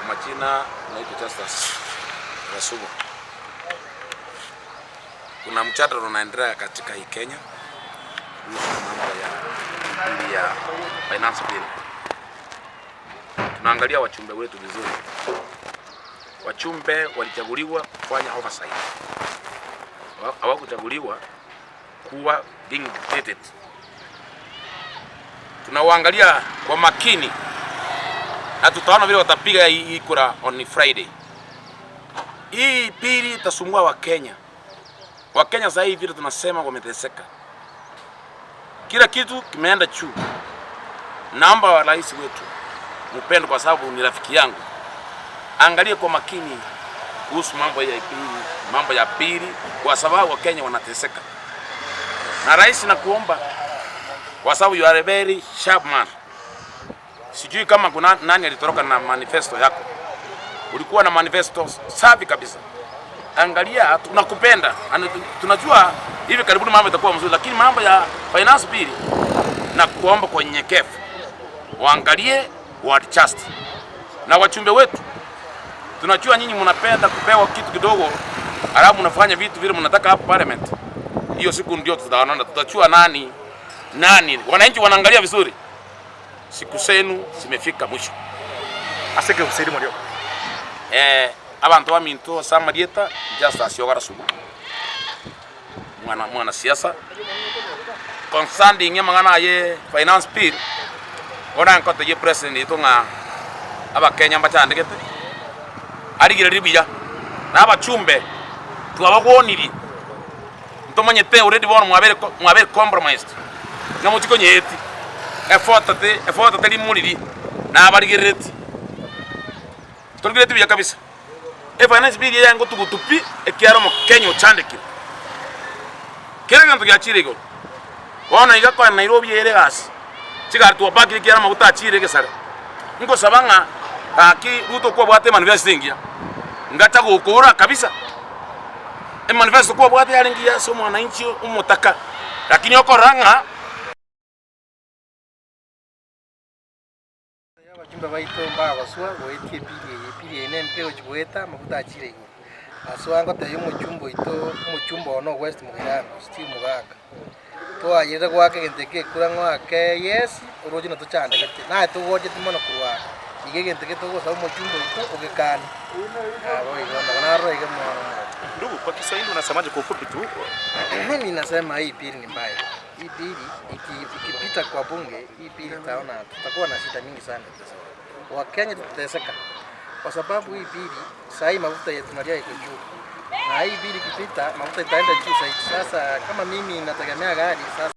Majina naitwa Justus Rasugu. Kuna mjadala unaendelea katika hii Kenya kuhusu mambo ya bill ya finance bill. Tunaangalia wajumbe wetu vizuri. Wajumbe walichaguliwa kufanya oversight, hawakuchaguliwa kuwa being dictated. Tunawaangalia kwa makini na tutaona vile watapiga hii kura on Friday. Hii bill itasumbua Wakenya. Wakenya sasa hivi vile tunasema wameteseka, kila kitu kimeenda juu. Naomba wa rais wetu mpendwa, kwa sababu ni rafiki yangu, angalie kwa makini kuhusu mambo ya bill, mambo ya bill, kwa sababu Wakenya wanateseka. Na rais, nakuomba kwa sababu you are a very sharp man. Sijui kama kuna nani alitoroka na manifesto yako. Ulikuwa na manifesto safi kabisa. Angalia, tunakupenda. Tunajua hivi karibuni mambo itakuwa mzuri, lakini mambo ya finance bill nakuomba kwa unyenyekevu waangalie, wa adjust. Na wajumbe wetu, tunajua nyinyi mnapenda kupewa kitu kidogo, alafu mnafanya vitu vile mnataka hapo parliament. Hiyo siku ndio tutaona, tutajua nani nani. Wananchi wanaangalia vizuri. Siku zenu zimefika mwisho. Aseke usiri morio. Abantu baminto samarieta Justus Ogara Sugu, mwana siasa concerning amang'ana aye finance bill ona nkotegie president itu ng'a abakenya mbachandegete arigererie buya na abachumbe twabagwonirie ntomanyete already bono mwabere compromised ng'a mochikonyeti efotate efotate rimuriri nabarigerereti torigereti buya kabisa. E finance bill eye ngotugutu pi ekiaro Omokenya ochandekire kera egento giachire igoro. Bono iga konya Nairobi ere egasi chigari twapakire ekiara amaguta achire egesare. Nkosaba ng'a gaki Ruto kwabwate emanifesto engiya ngacha gokora kabisa. Emanifesto kwabwate yare engiya ase omwananchi omotaka, lakini okorora ng'a Abachumbe baito mbagoswa goetia ebill eye, ebill eye nembe egochi goeta amaguta achire igoro. Aswa ngotebia omochumbe oito, omochumbe one o West Mugirango, Steve Muganga, twayerire goaka egento eke ekura ng'oake yes, oroche natochandegete, naye togocheti mono korwa aa, iga egento eke togosaba omochumbe oito ogekani, nabo igo nabo narora iga mono. Ndugu, kwa Kiswahili unasemaje kwa ufupi tu? Mimi nasema hii bill ni mbaya. Hii bill ikipita kwa bunge, hii bill itaona tutakuwa na shida mingi sana. Wakenya tutateseka kwa sababu hii bill saa hii mafuta yetu tunalia iko juu, na hii bill ikipita mafuta itaenda juu zaidi. Sasa kama mimi nategemea gari sasa